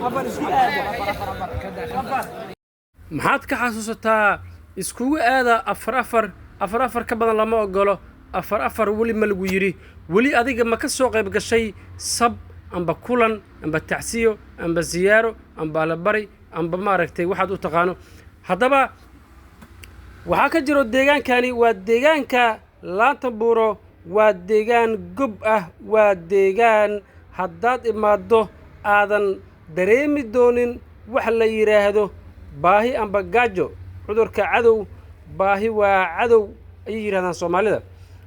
Afar isku aada. Afar. Maxaad ka xasuusataa iskugu aada afar afar? Afar afar ka badan lama ogolo. Afar afar weli ma lagu yidhi? Weli adiga ma ka soo qayb gashay sab amba kulan amba tacsiyo amba siyaaro amba allabari amba maaragtay waxaad u taqaano? Haddaba waxaa ka jiro deegaankani waa deegaanka Laanta Buuro, waa deegaan gob ah, waa deegaan haddaad imaaddo aadan dareemi doonin wax la yidhaahdo baahi amba gaajo. Cudurka cadow, baahi waa cadow, ayay yidhahdaan Soomaalida.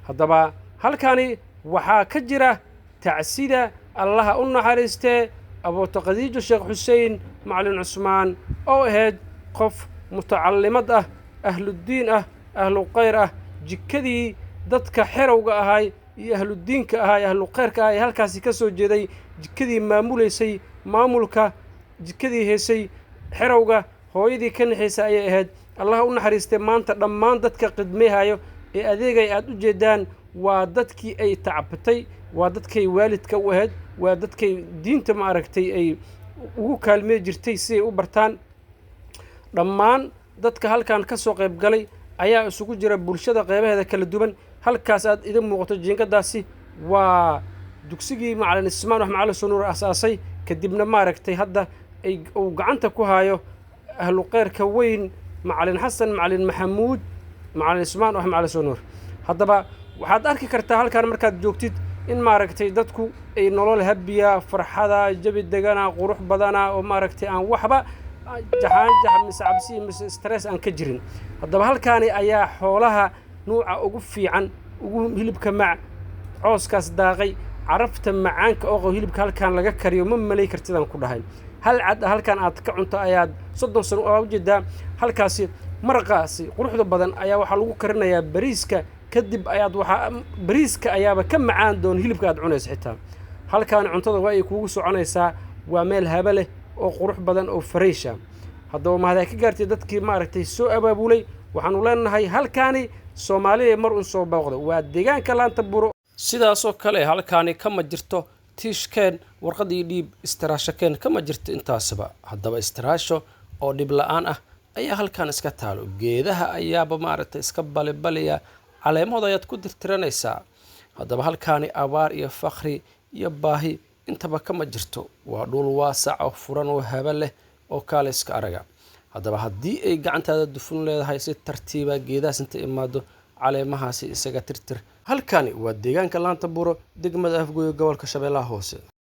Haddaba halkani waxaa ka jira tacsida Allaha u naxariistee Abooto Khadiijo Sheekh Xuseen Macalin Cusmaan, oo ahayd qof mutacallimad ah, ahludiin ah, ahlu khayr ah, jikadii dadka xerowga ahay iyo ahludiinka ahaa, ahlu khayrka ah ee halkaasi ka soo jeeday, jikadii maamulaysay, maamulka jikadii heysay, xerowga hooyadii ka naxaysa ayay ahayd. Allaha u naxariistay. Maanta dhammaan dadka qidmeehayo ee adeegay aad u jeedaan waa dadkii ay tacbatay, waa dadkay waalidka u ahayd, waa dadkay diinta maaragtay ay ugu kaalmey jirtay si ay u bartaan. Dhammaan dadka halkan ka soo qayb galay ayaa isugu jira bulshada qeybaheeda kala duwan. Halkaas aad idin muuqato jiingadaasi waa dugsigii Macalin Ismaan wax Macalin Sunuur asaasay, kadibna maaragtay hadda ay uu gacanta ku hayo ahlu khayrka weyn Macalin Xasan Macalin Maxamuud Macalin Ismaan wax Macalin Sunuur. Haddaba waxaad arki kartaa halkan markaad joogtid in maaragtay dadku ay nolol habiya, farxada, jabi degana, qurux badana, oo maaragtay aan waxba jaxaanjax mise cabsi mise stress aan ka jirin. Haddaba halkaani ayaa xoolaha nuuca ugu fiican, ugu hilibka mac, cooskaas daaqay, carafta macaanka oo qabo hilibka halkan laga kariyo ma malay kartidaan ku dhahay. Hal cad halkan aad ka cunto ayaad 30 sano waa ujeedaa. Halkaasi maraqaasi quruxda badan ayaa waxaa lagu karinayaa bariiska. Kadib ayaad waxaa bariiska ayaaba ka macaan doon hilibka aad cunaysa xitaa. Halkaan cuntada waa ay kuugu soconaysaa. Waa meel haba leh oo qurux badan oo fareysha. Haddaba mahad ka gaartay dadkii maaragtay soo abaabulay. Waxaanu leenahay halkaani Soomaaliya mar un soo booqda, waa deegaanka Laanta Buro. Sidaasoo kale halkaani kama jirto tiishkeen, warqadii dhiib, istiraashakeen, kama jirto intaasba. Haddaba istiraasho oo dhib la-aan ah ayaa halkan iska taalo. Geedaha ayaaba maaragtay iska balibaliya, caleemahooda ayaad ku tirtiranaysaa. Haddaba halkaani abaar iyo fakri iyo baahi intaba kama jirto. Waa dhul waasac oo furan oo haba leh oo kaale iska araga. Haddaba haddii ay gacantaada dufun leedahay, si tartiiba geedahaas inta imaado caleemahaasi isaga tirtir. Halkani waa deegaanka Laanta Buuro, degmada Afgooye, gobolka Shabeellaha Hoose.